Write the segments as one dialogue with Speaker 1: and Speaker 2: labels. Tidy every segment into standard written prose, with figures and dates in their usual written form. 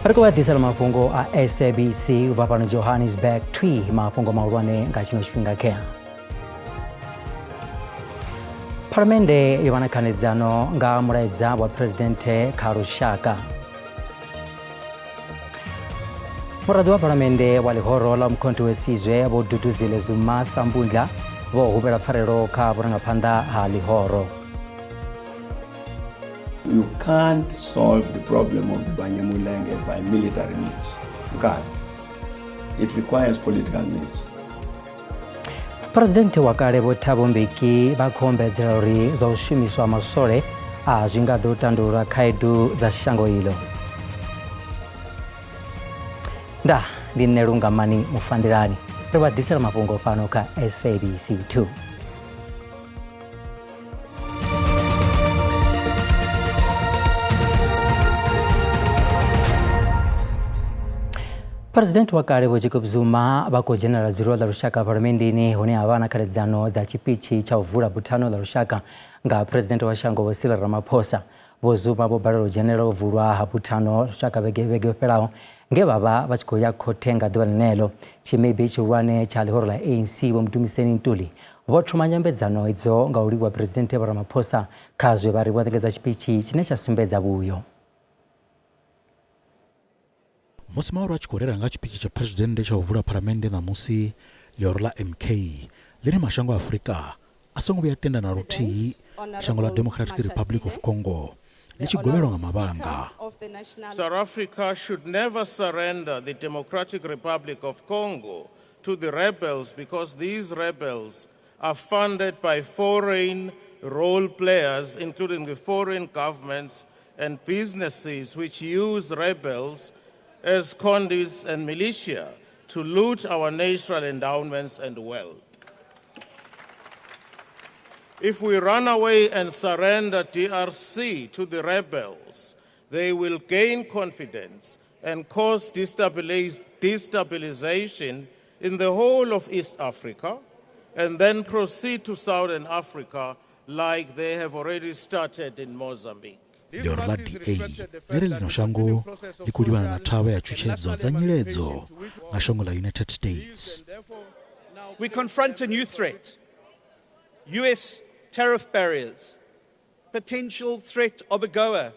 Speaker 1: Ri khou vha ḓisela mafhungo a SABC u bva fhano Johannesburg thwi mafhungo mahulwane nga tshino tshifhinga khea. Phalamennde yo vha na khanedzano nga mulaedza wa phresidennde kha lushaka. Muraḓo wa phalamennde wa ḽihoro ḽa Umkhonto we Sizwe Vho Duduzile Zuma Sambundla vho humbela pfarelo kha vhurangaphanḓa ha ḽihoro.
Speaker 2: You can't solve the problem of the Banyamulenge by military means. You can't. It requires political means.
Speaker 1: Phresidennde wa kale Vho Thabo Mbeki vha khou ombedzela uri zwa u shumiswa maswole a zwi nga ḓo tandulula khaedu dza shango iḽo. Nda ndi nṋe Lungamani Mufandelani ri vha ḓisela mafhungo fhano kha SABC 2. President wa kale Vho Jacob Zuma vha khou dzhenela dzulo ḽa lushaka phalamenndeni hune ha vha na khaledzano dza tshipitshi tsha u vula buthano ḽa lushaka nga President wa shango Vho Cyril Ramaphosa. Vho Zuma vho balelwa u dzhenela u vulwa ha buthano lushaka vhege vhege yo fhelaho nge vha vha vha tshi khou ya khothe nga ḓuvha ḽeneḽo. Tshimebi tshihulwane tsha ḽihoro ḽa ANC Vho Mdumiseni Ntuli vho thoma nyambedzano idzo nga u livhuwa Phresidennde Vho Ramaphosa kha zwe vha ri vho ṋekedza tshipitshi tshine tsha sumbedza vhuyo.
Speaker 3: Musi Mauro a tshi khou rera nga tshipitshi tsha Phresidennde tsha u vula Phalamennde ṋamusi, ḽihoro ḽa MK ḽi ri mashango a Afrika a songo vhuya a tenda na luthihi shango ḽa Democratic Republic of Congo ḽi tshi govhelwa nga mavhanga.
Speaker 4: South Africa should never surrender the Democratic Republic of Congo to the rebels because these rebels are funded by foreign role players, including the foreign governments and businesses which use rebels as conduits and militia to loot our natural endowments and wealth. If we run away and surrender DRC to the rebels, they will gain confidence and cause destabilization in the whole of East Africa and then proceed to Southern Africa like they have already started in Mozambique.
Speaker 3: Ḽihoro ḽa DA ḽi ri ḽino shango ḽi khou livhana na thavha ya tshutshedzo dza nyiledzo nga shango ḽa United States.
Speaker 5: We confront a new threat, US tariff barriers, potential threat of AGOA,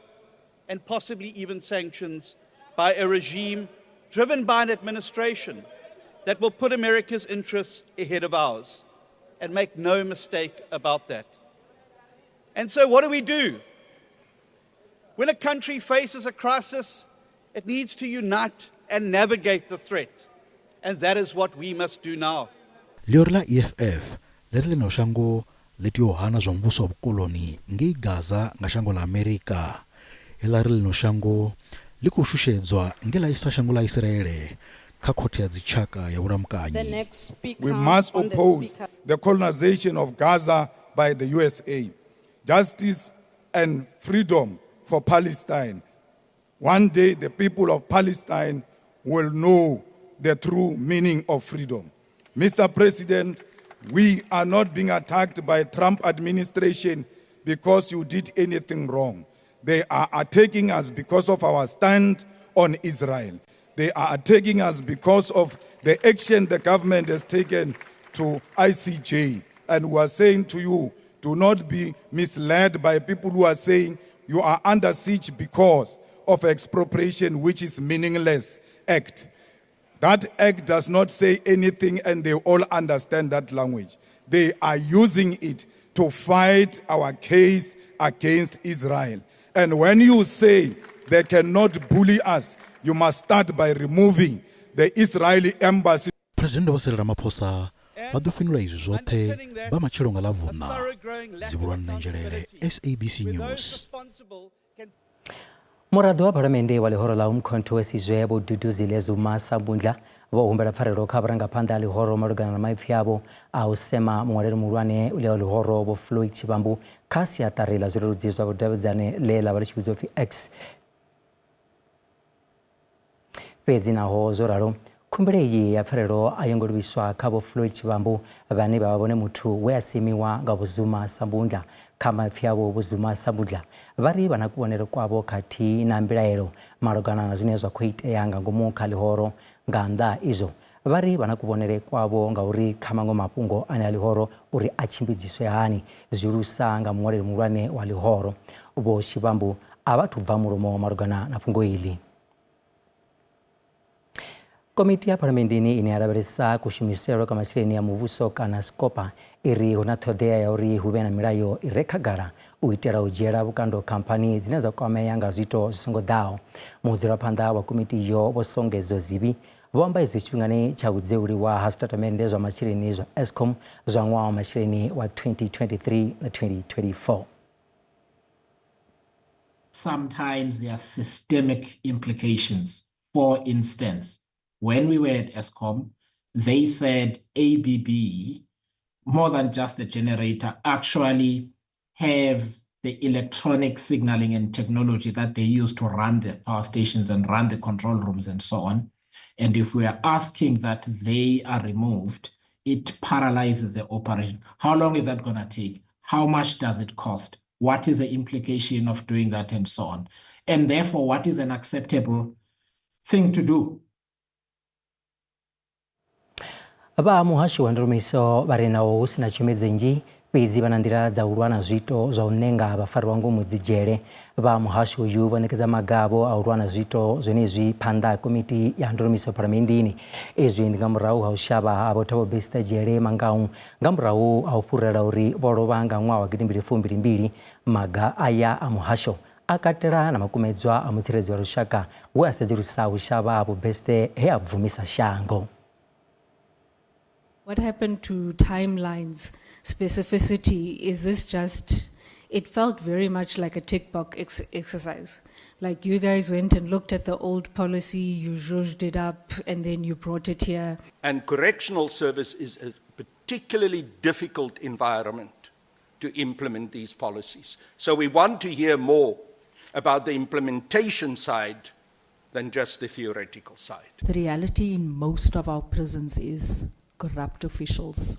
Speaker 5: and possibly even sanctions by a regime driven by an administration that will put America's interests ahead of ours. And make no mistake about that. And so, what do we do? When a country faces a crisis, it needs to unite and navigate the threat. And that is what we must do now.
Speaker 3: Ḽihoro ḽa EFF ḽi ri ḽino shango ḽi tea u hana zwa muvhuso wa vhukoloni ngei Gaza nga shango ḽa Amerika. He ḽa ri ḽino shango ḽi khou shushedzwa nge ḽa isa shango ḽa Isiraele kha khothe ya dzitshaka ya vhulamukanyi.
Speaker 6: We must oppose the colonization of Gaza by the USA. Justice and freedom for Palestine. One day the people of Palestine will know the true meaning of freedom. Mr. President, we are not being attacked by Trump administration because you did anything wrong. They are attacking us because of our stand on Israel. They are attacking us because of the action the government has taken to ICJ. And we are saying to you, do not be misled by people who are saying you are under siege because of expropriation, which is meaningless act. That act does not say anything, and they all understand that language. They are using it to fight our case against Israel. And when you say they cannot bully us, you must start by removing the Israeli embassy.
Speaker 3: Phresidennde Vho Cyril Ramaphosa vha ḓo fhindula izwi zwoṱhe vha matshelo nga Ḽavhuṋa. Dzivhuluwa Nzhelele, SABC News.
Speaker 1: Muraḓo wa Phalamennde wa ḽihoro ḽa Umkhonto we Sizwe Vho Duduzile Zuma Sambundla vho humbela pfarelo kha vhurangaphanḓa ha ḽihoro malugana na maipfi avho a u sema muṅwaleli muhulwane wa ḽihoro Vho Floyd Shivambu kha siaṱari ḽa zwileludzi zwa vhudavhidzani ḽe ḽa vha ḽi tshi vhidzwa upfi X. Fhedzi naho zwo ralo, khumbelo iyi ya pfarelo a yo ngo livhiswa kha Vho Floyd Shivambu vhane vha vha vhone muthu we a semiwa nga Vho Zuma Sambundla. Kha maipfi avho, Vho Zuma Sambudla vha ri vha na kuvhonele kwavho khathihi na mbilaelo malugana na zwine zwa khou itea nga ngomu kha ḽihoro. Nga nnḓa ha izwo, vha ri vha na kuvhonele kwavho nga uri kha maṅwe mafhungo ane a ḽihoro uri a tshimbidziswe hani zwi lusa nga muṅwaleli muhulwane wa ḽihoro. Vho Shivambu a vha athu bva mulomo malugana na fhungo iḽi. Komiti ya Phalamenndeni ine ya lavhelesa kushumiselwe kwa masheleni a muvhuso kana SCOPA i ri hu na ṱhoḓea ya uri hu vhe na milayo i re khagala u itela u dzhiela vhukando khamphani dzine dza kwamea nga zwiito zwi songo ḓaho. Mudzulaphanḓa wa komiti iyo Vho Songezo Zibi vho amba izwi tshifhingani tsha u dzeuliwa ha zwitatamennde zwa masheleni zwa Eskom zwa ṅwaha wa masheleni wa 2023 na 2024.
Speaker 7: Sometimes there are systemic implications. For instance, when we were at Eskom, they said ABB, more than just the generator, actually have the electronic signaling and technology that they use to run the power stations and run the control rooms and so on. And if we are asking that they are removed, it paralyzes the operation. How long is that going to take? How much does it cost? What is the implication of doing that and so on? And therefore, what is an acceptable thing to do?
Speaker 1: Vha muhasho wa ndulumiso vha re naho hu si na tshomedzo nnzhi fhedzi vha na nḓila dza u lwa na zwiito zwa u ṋenga vhafariwa ngomu dzidzhele. Vha muhasho uyu vho ṋekedza maga avho a u lwa na zwiito zwenezwi phanḓa ha komiti ya ndulumiso phalamenndeni. Izwi ndi nga murahu ha u shavha ha Vho Thabo Bester dzhele Mangaung nga murahu ha u fhurela uri vho lovha nga ṅwaha wa gidimbili fumbili mbili. Maga aya a muhasho a katela na makumedzwa a mutsireledzi wa lushaka we a sedzulusa u shavha ha Vho Bester he a bvumisa shango.
Speaker 8: What happened to timelines, specificity? Is this just, it felt very much like a tick box exercise. Like you guys went and looked at the old policy, you zhuzhed it up, and then you brought it here.
Speaker 9: And correctional service is a particularly difficult environment to implement these policies. So we want to hear more about the implementation side than just the theoretical side.
Speaker 10: The reality in most of our prisons is corrupt officials.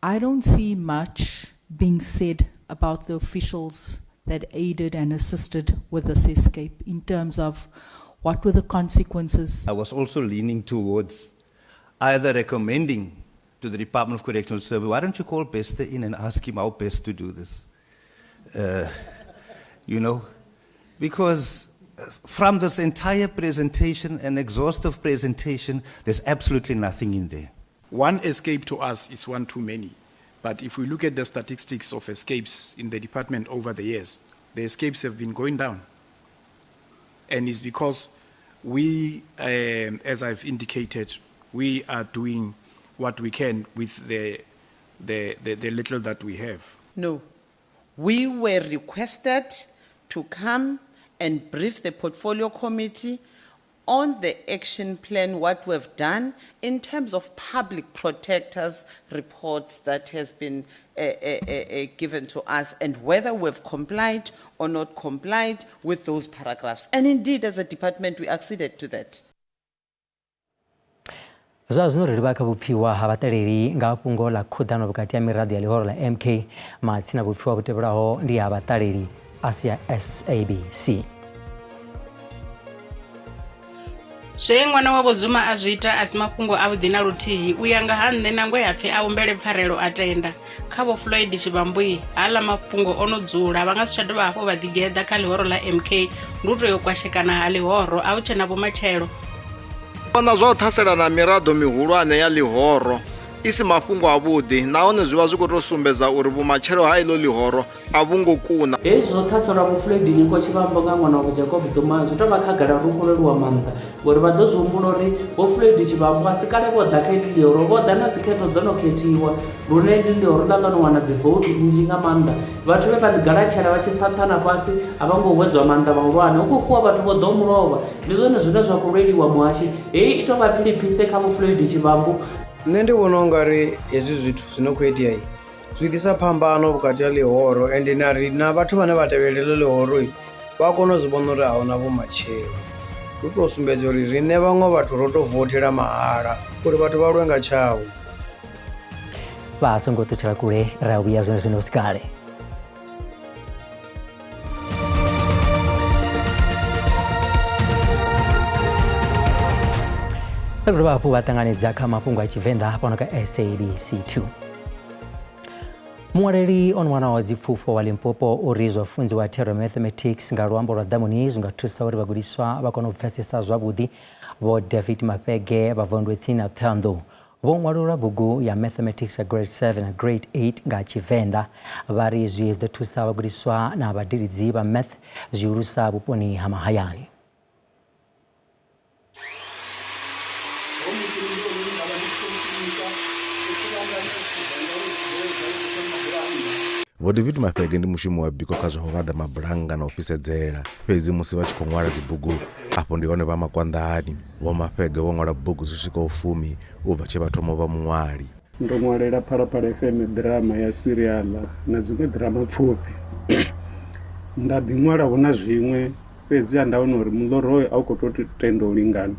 Speaker 10: I don't see much being said about the officials that aided and assisted with this escape in terms of what were the consequences.
Speaker 11: I was also leaning towards either recommending to the Department of Correctional Service, why don't you call Bester in and ask him how best to do this? Because from this entire presentation, an exhaustive presentation, there's absolutely nothing in there.
Speaker 12: One escape to us is one too many. But if we look at the statistics of escapes in the department over the years, the escapes have been going down. And it's because we, as I've indicated, we are doing what we can with the little that we have.
Speaker 13: No. We were requested to come and brief the portfolio committee on the action plan, what we've done in terms of public protectors reports that has been given to us and whether we've complied or not complied with those paragraphs. And indeed, as a department, we acceded to that.
Speaker 1: Zwa zwino ri livha kha vhupfiwa ha vhaṱaleli nga fhungo ḽa khuḓano vhukati ha miraḓo ya ḽihoro ḽa MK. Matsina vhupfiwa vhu tevhelaho ndi ha vhaṱaleli a si ya SABC.
Speaker 14: Zwe ṅwana wa Vho Zuma a zwi ita a si mafhungo avhuḓi na luthihi. U ya nga ha nṋe nangwe ha pfi a humbele pfarelo a tenda. Kha Vho Floyd Shivambu haaḽa mafhungo o no dzula, vha nga si tsha dovha hafhu vha ḓigeḓa kha ḽihoro ḽa MK. Ndi u tou yo kwashekana ha ḽihoro, a hu tshe na vhumatshelo.
Speaker 15: Vhona zwa u ṱhaselana miraḓo mihulwane ya ḽihoro i si mafhungo avhuḓi nahone zwi vha zwi khou tou sumbedza uri vhumatshelo ha iḽo ḽihoro a vhu ngo kuna.
Speaker 16: Hezwi zwo ṱhaselwa Vho Floyd Nyiko Tshivhambo nga ṅwana wa Vho Jacob Zuma zwi tou vha khagala uri hu khou lweliwa maanḓa ngori vha ḓo zwi humbula uri Vho Floyd Tshivhambo a si kale vho ḓa kha iḽi ḽihoro, vho ḓa na dzikhetho dzo no khethiwa lune iḽi ḽihoro ḽa ḽo no wana dzivoutu nnzhi nga maanḓa. Vhathu vhe vha ḽi galatshela vha tshi tsa nṱha na fhasi a vha ngo hwedzwa maanḓa mahulwane, hu khou fuwa vhathu vho ḓo mulovha. Ndi zwone zwine zwa khou lweliwa muhashi. Heyi i tou vha philiphise kha Vho Floyd Tshivhambo.
Speaker 17: Nṋe ndi vhona ungari hezwi zwithu zwi no khou itea zwi ḓisa phambano vhukati ha ḽihoro ende na ri na vhathu vhane vha tevhelela ḽihoro vha kona u zwi vhona uri ahuna vhumatshelo. Ndi u tou sumbedza uri riṋe vhaṅwe vhathu ro to vothela mahala uri vhathu vha lwe nga tshavho.
Speaker 1: Vha songo ṱutshela kule, ra vhuya zwone zwino hu si kale. Ri dovha hafhu vha ṱanganedza kha mafhungo a Tshivenḓa fhano kha SABC 2. Muṅwaleli o no wanaho dzipfufho wa Limpopo uri zwa funziwa thero mathematics nga luambo lwa ḓamuni zwi nga thusa uri vhagudiswa vha kone u pfesesa zwavhuḓi. Vho David Mafhege vha Vondwe tsini na Thohoyandou vho ṅwalulula bugu ya mathematics ya grade 7 na grade 8 nga Tshivenḓa. Vha ri izwi zwi ḓo thusa vhagudiswa na vhadededzi vha math zwihulusa vhuponi ha mahayani.
Speaker 18: Vho David Mafhege ndi mushumi wa biko kha zwa u vhaḓa mabulannga na u fhisedzela, fhedzi musi vha tshi khou ṅwala dzibugu afho ndi hone vha makwanḓani. Vho Mafhege vho ṅwala bugu dzi swikaho fumi u bva tshe vha thoma u vha muṅwali.
Speaker 19: Ndo ṅwalela Phalaphala FM ḓirama ya seriaḽa na dziṅwe ḓirama pfufhi. Nda ḓi ṅwala-vho na zwiṅwe Fhedziha nda wana uri muḽoro hoyo a u khou tou tenda u lingana,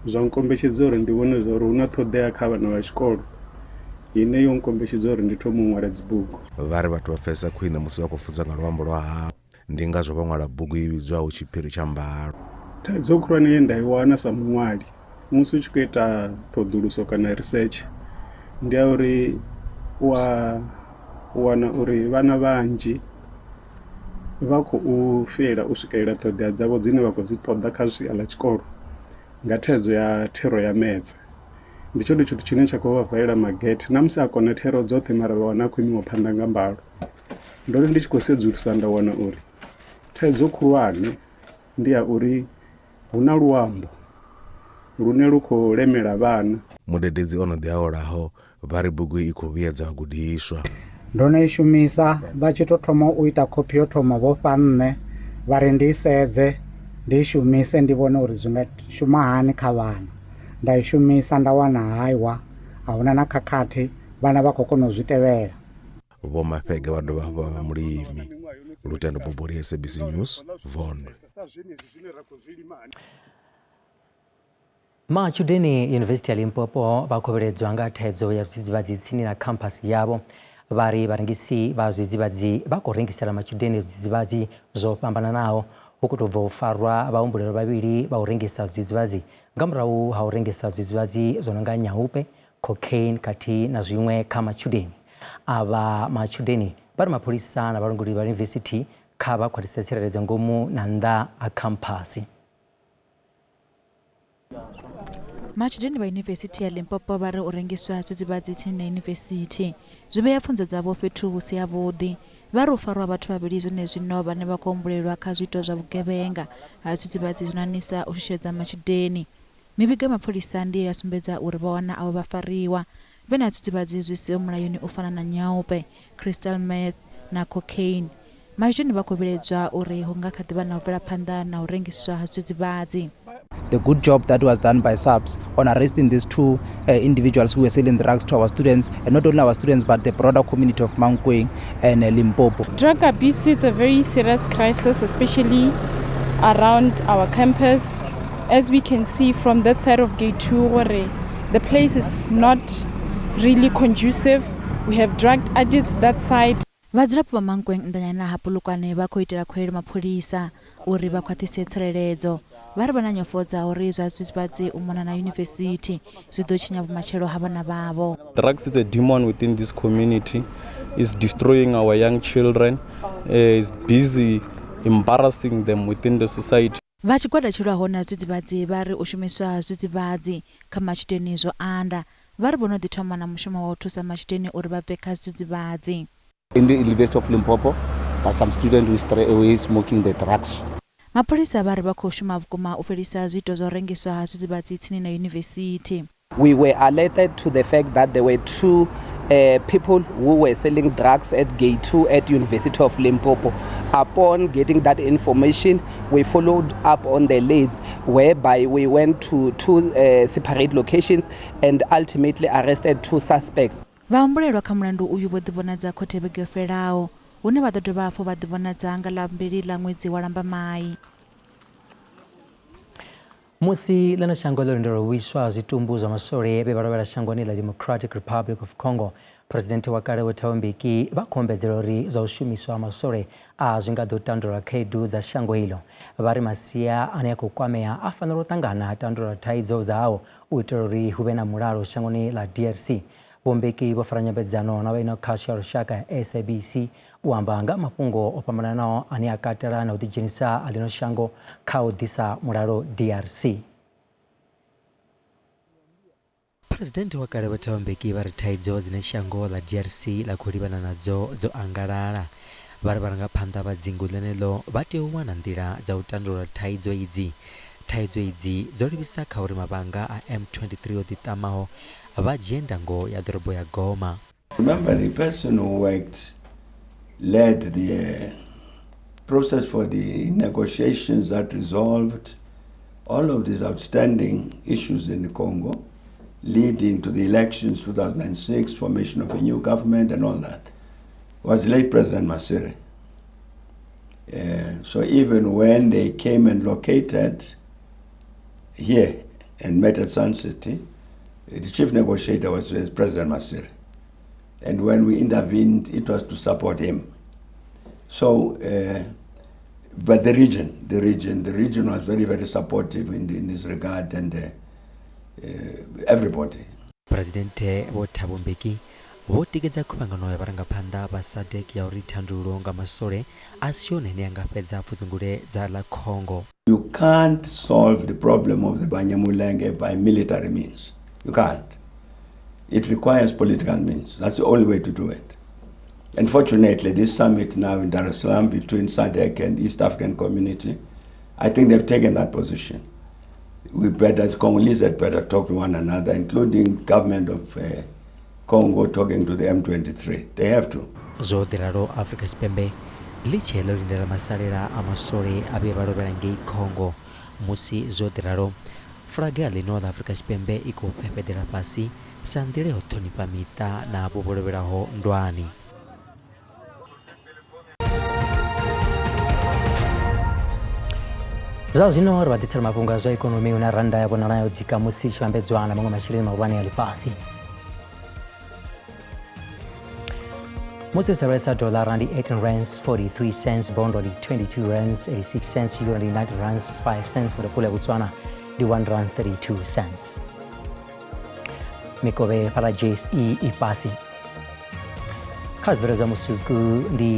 Speaker 19: zwa nkombetshedza uri ndi vhone zwa uri hu na ṱhoḓea kha vhana vha tshikolo ine yo nkombetshedza uri ndi thome u ṅwala dzibugu.
Speaker 18: Vha ri vhathu vha pfesesa khwine musi vha khou funza nga luambo lwa havho, ndi ngazwo vho ṅwala bugu i vhidzwaho Tshiphiri tsha Mbalo.
Speaker 19: Thaidzo khulwane ye nda i wana sa muṅwali musi u tshi khou ita ṱhoḓuluso kana research ndi ya uri u a wana uri vhana vhanzhi vha khou feila u swikelela ṱhoḓea dzavho dzine vha khou dzi ṱoḓa kha sia ḽa tshikolo nga thaidzo ya thero ya metse. Ndi tshone tshithu tshine tsha khou vha valela magethe na musi a kona thero dzoṱhe mara vha wana a khou imiwa phanḓa nga mbalo. Ndo ri ndi tshi khou sedzulusa nda wana uri thaidzo khulwane ndi ya uri hu na luambo lune lu khou lemela vhana.
Speaker 18: Mudededzi o no ḓi awelaho vha ri bugu i khou vhuyedza vhagudiswa.
Speaker 20: Ndo no i shumisa vha tshi tou thoma u ita khophi yo thoma vho fha nṋe vha ri ndi i sedze ndi i shumise ndi vhone uri zwi nga shuma hani kha vhana. Nda i shumisa nda wana haiwa a huna na khakhathi vhana vha khou kona u zwi tevhela.
Speaker 18: Vho Mafhege vha dovha hafhu vha vha mulimi. Lutendo Boboli, SABC News, Vondwe.
Speaker 1: Matshudeni Yunivesithi ya Limpopo vha khou vhiledzwa nga thaidzo ya zwidzidzivhadzi tsini na khamphasi yavho. Vha ri vharengisi vha zwidzidzivhadzi vha khou rengisela matshudeni zwidzidzivhadzi zwo fhambananaho. Hu khou tou bva u farwa vhahumbulelwa vhavhili vha u rengisa zwidzidzivhadzi nga murahu ha u rengisa zwidzidzivhadzi zwo no nga nyaupe, cocaine khathihi na zwiṅwe kha matshudeni. Avha matshudeni vha ri mapholisa na vhalanguli vha yunivesithi kha vha khwaṱhise tsireledzo ngomu na nnḓa ha khamphasi.
Speaker 21: Matshudeni vha Yunivesithi ya Limpopo vha ri u rengiswa ha zwidzidzivhadzi tsini na yunivesithi zwi vhea pfunzo dzavho fhethu hu si havhuḓi. Vha ri u farwa ha vhathu vhavhili zwenezwino vhane vha khou humbulelwa kha zwiito zwa vhugevhenga ha zwidzidzivhadzi zwi nanisa u shushedza matshudeni. Mivhigo ya mapholisa ndi ye ya sumbedza uri vho wana avho vhafariwa vhe na zwidzidzivhadzi zwi siho mulayoni u fana na nyaope, crystal meth na cocaine. Matshudeni vha khou vhilaedzwa uri hu nga kha ḓi vha na u bvela phanḓa na u rengiswa ha zwidzidzivhadzi.
Speaker 22: The good job that was done by SAPS on arresting these two individuals who were selling drugs to our students, and not only our students but the broader community of Mankweng and Limpopo.
Speaker 23: Drug abuse is a very serious crisis, especially around our campus. As we can see from that side of Gate 2, the place is not really conducive. We have drug addicts that side.
Speaker 21: Vhadzulapo vha Mankweng nnḓanyana ha Polokwane vha khou itela khuwelelo mapholisa uri vha khwaṱhise tsireledzo. Vha ri vha na nyofho dza uri zwa zwidzidzivhadzi u mona na yunivesithi zwi ḓo tshinya vhumatshelo ha vhana vhavho.
Speaker 24: Drugs is a demon within this community, is destroying our young children, is busy embarrassing them within the society.
Speaker 21: Vha tshigwada tshi lwaho na zwidzidzivhadzi vha ri u shumiswa ha zwidzidzivhadzi kha matshudeni zwo anda. Vha ri vho no ḓi thoma na mushumo wa u thusa matshudeni uri vha bve kha zwidzidzivhadzi.
Speaker 25: In the University of Limpopo, there some students who is, who is smoking the drugs.
Speaker 21: Mapholisa vha ri vha khou shuma vhukuma u fhelisa zwiito zwa u rengiswa ha zwidzidzivhadzi tsini na yunivesithi.
Speaker 22: We were alerted to the fact that there were two people who were selling drugs at Gate 2 at University of Limpopo. Upon getting that information, we followed up on the leads, whereby we went to two separate locations and ultimately arrested two suspects.
Speaker 21: Vhahumbulelwa kha mulandu uyu vho ḓivhonadza khothe vhege yo fhelaho, hune vha ḓo dovha hafhu vha ḓivhonadza nga ḽa mbili ḽa ṅwedzi wa Lambamai.
Speaker 1: Musi ḽino shango ḽo lindela u vhuiswa ha zwitumbu zwa maswole vhe vha lovhela shangoni ḽa Democratic Republic of Congo, Phresidennde wa kale Vho Thabo Mbeki vha khou ombedzela uri zwa u shumiswa ha maswole a zwi nga ḓo tandulula khaedu dza shango iḽo. Vha ri masia ane a khou kwamea a fanela u ṱangana a tandulula thaidzo dzao u itela uri hu vhe na mulalo shangoni ḽa DRC. Vho Mbeki vho fara nyambedzano na vha ino khasho ya lushaka ya SABC u amba nga ha mafhungo o fhambananaho ane a katela na u ḓidzhenisa ha ḽino shango kha u ḓisa mulalo DRC. Phresidennde wa kale Vho Thabo Mbeki vha ri thaidzo dzine shango ḽa DRC ḽa khou livhana nadzo dzo angalala. Vha ri vharangaphanḓa vha dzingu ḽeneḽo vha tea u wana nḓila dza u tandulula thaidzo idzi. Thaidzo idzi dzo livhisa kha uri mavhanga a M23 o ḓiṱamaho vha dzhie ndango ya ḓorobo ya Goma.
Speaker 2: Remember, the person who worked, led the process for the negotiations that resolved all of these outstanding issues in the Congo, leading to the elections 2006, formation of a new government and all that, was late President Masire. So even when they came and located here and met at Sun City, the chief negotiator was President Masire. And when we intervened, it was to support him. So, but the region was very, very supportive in this regard, and everybody.
Speaker 1: Presidente Vho Thabo Mbeki vho tikedza khuvhangano ya vharangaphanḓa vha SADC ya uri thandululo nga masole a si yone ine ya nga fhedza pfudzungule dza ḽa Congo.
Speaker 2: You can't solve the problem of the Banyamulenge by military means. You can't. It requires political means. That's the only way to do it. Unfortunately, this summit now in Dar es Salaam between SADC and East African Community, I think they've taken that position. We better, as Congolese, had better talk to one another, including government of Congo talking to the M23. They have to.
Speaker 1: Zwo ḓi ralo Afrika Tshipembe ḽi tshee ḽo lindela masalela a maswole a vhuye vha lovhela ngei Congo. Musi zwo ḓi ralo, fulaga ya ḽino ḽa Afrika Tshipembe i khou fhefheḓela fhasi sa nḓila ya u ṱhonifha miṱa na avho vho lovhelaho nndwani. Zwa zwino ri vha ḓisela mafhungo a zwa ikonomi hune rannda ya vhonala yo dzika musi i tshi vhambedzwa na maṅwe masheleni mahulwane a ḽifhasi. Musi ri lavhelesa dollar ndi 18 rands 43 cents, bondo ndi 22 rands 86 cents, euro ndi 90 rands 5 cents, murepula ya Botswana ndi 1 rand 32 cents. Mikovhe fhaḽa JSE i fhasi. Kha zwibveledzwa zwa musuku ndi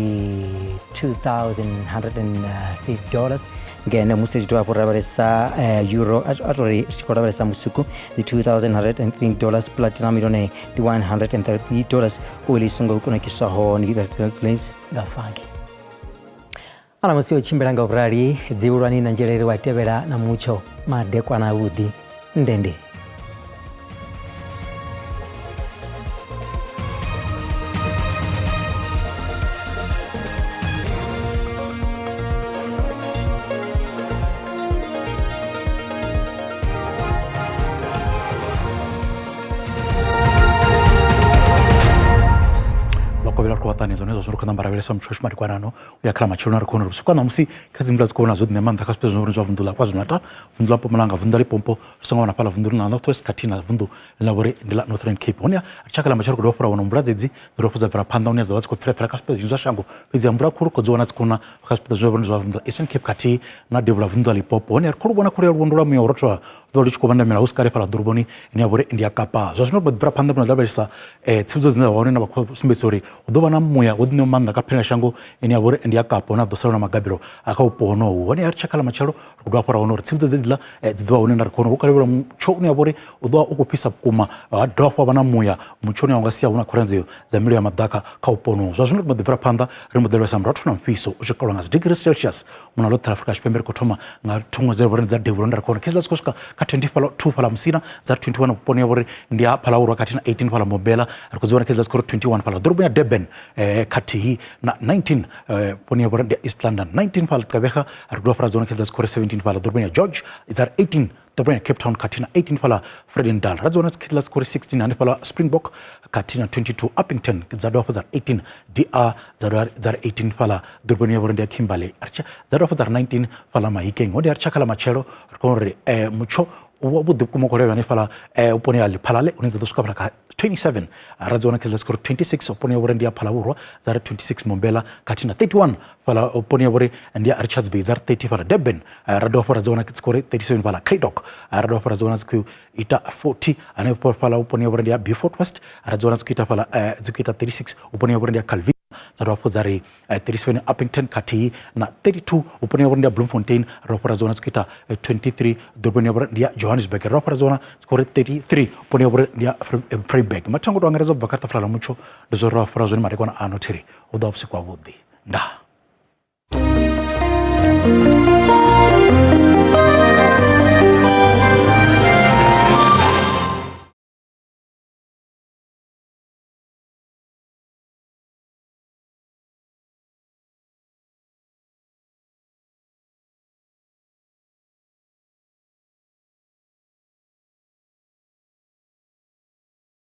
Speaker 1: $2,130 dollars ngeno musi tshi dovha hafhu lavhelesa euro a tori tshi khou lavhelesa musuku ndi $2,130 dollars, platinum yone ndi $130 dollars, oil i songo kunakiswaho ndi nga fagi. Ala musi o tshimbila nga vhurali dzivhulwani na nzhelele wa tevhela na mutsho madekwana avhuḓi ndende.
Speaker 3: Vhakovhela ri khou vha ṱanganedza hone zwa zwino ri khou namba lavhelesa muthu wa shuma madekwana ano u ya kha ḽa matsheloni a ri khou vhona uri vhusiku ha ṋamusi kha dzi mvula dzi khou vhona zwo ḓi ṋea maanḓa kha zwipiḓa zwine zwa vunḓu ḽa KwaZulu-Natal, vunḓu ḽa Mpumalanga, vunḓu ḽa Limpopo, ri songo wana fhaḽa vunḓu ḽa North West khathihi na vunḓu ḽine ḽa vha uri ndi ḽa Northern Cape. Honeha ri tshaka ḽa matshelo ri khou dovha hafhu ra wana mvula dzedzi dzi dovha hafhu dza bvela phanḓa hune dza vha dzi khou pfela kha zwipiḓa zwinzhi zwa shango, fhedziha mvula khulu ri khou dzi wana dzi khou na kha zwipiḓa zwine zwa vha uri ndi zwa vunḓu ḽa Eastern Cape khathihi na devhula vunḓu ḽa Limpopo. Honeha ri khou lu vhona khulu ya luvhondo lwa muya wa u rothola lu ḓo vha lu tshi khou vhandamela hu si kale fhaḽa ḓoroboni ine ya vha uri ndi ya Kapa. Zwa zwino ri mbo ḓi bvela phanḓa na u lavhelesa tsivhudzo dzine dza vha hone na vha khou sumbedzisa uri hu ḓo vha na muya wo ḓiṋeaho maanḓa kha phelashango ine ya vha uri ndi ya Kapa hune ha ḓo sala na magabelo a kha vhupo honohu. Honeha ri tshi ya kha ḽa matshelo ri khou dovha hafhu ra wana uri tsivhudzo dzedziḽa dzi ḓo vha hone nda ri khou wana hu khou lavhelelwa mutsho une wa vha uri u ḓo vha u khou fhisa vhukuma ha dovha hafhu ha vha na muya mutsho une wa nga sia hu na khonadzeo dza mililo ya maḓaka kha vhupo honohu. Zwa zwino ri mbo ḓi bvela phanḓa ri mbo ḓi lavhelesa muratho na mufhiso u tshi kalwa nga dzi degrees Celsius muna ḽoṱhe ḽa Afrika Tshipembe. Ri khou thoma nga thungo dze vhori dza devhula nda ri khou wana khezwiḽa dzi khou swika kha 22 fhaḽa Musina, dza 21 vhuponi ya vhori ndi ha Phalaborwa khathihi na 18 fhaḽa Mbombela. Ri khou dzi wana khezwiḽa dzi khou ri 21 fhaḽa ḓoroboni ya Durban khathihi na 19 vhuponi ya vhori ndi ya East London, 19 fhaḽa Gqeberha. Ri dovha hafhu ra dzi wana khezwiḽa dzi khou ri 17 fhaḽa ḓoroboni ya George, dza ri 18 ḓoroboni ya Cape Town khathihi na 18 fhaḽa Vredendal. Ra dzi wana khezwiḽa dzi khou ri 16 hanefhaḽa Springbok. khathihi na 22 Upington dza dovha hafhu dza ri 18 DR dza dovha dza ri 18 fhaḽa ḓoroboni ya vhori ndi ya Kimberley dza dovha hafhu dza ri 19 fhaḽa Mahikeng hone ri tshakha ḽa matshelo ri khou uri mutsho wavhuḓi vhukuma u khou levha hanefhaḽa vhuponi ha Lephalale hune dza ḓo swika fhaḽa kha 27 ra dzi wana kha dzi khou ri 26 vhuponi ya vhori ndi ya Phalavhurwa dza ri 26 Mbombela khathihi na 31 fhaḽa vhuponi ya vhori ndi ya Richards Bay dza ri 30 fhaḽa Durban ra dovha hafhu ra dzi wana dzi khou ri 37 fhaḽa Cradock ra dovha hafhu ra dzi wana dzi khou ita 40 hanefho fhaḽa vhuponi ya vhori ndi ya Beaufort West ra dzi wana dzi khou ita fhaḽa dzi khou ita 36 vhuponi ya vhori ndi ya Calvin dza dovha hafhu dza ri 37 Upington khathihi na 32 vhuponi ya vhori ndi ya Bloemfontein ra dovha hafhu ra dzi wana dzi khou ita 23 ḓoroboni ya vhori ndi ya Johannesburg ra dovha hafhu ra dzi wana dzi khou ri 33 vhuponi ya vhori ndi ya Vryburg mathango to angaredza u bva kha ṱafula ḽa mutsho ndi zwo ra fura zwone madekwana ano thiri hu ḓo vha vhusiku havhuḓi ndaa.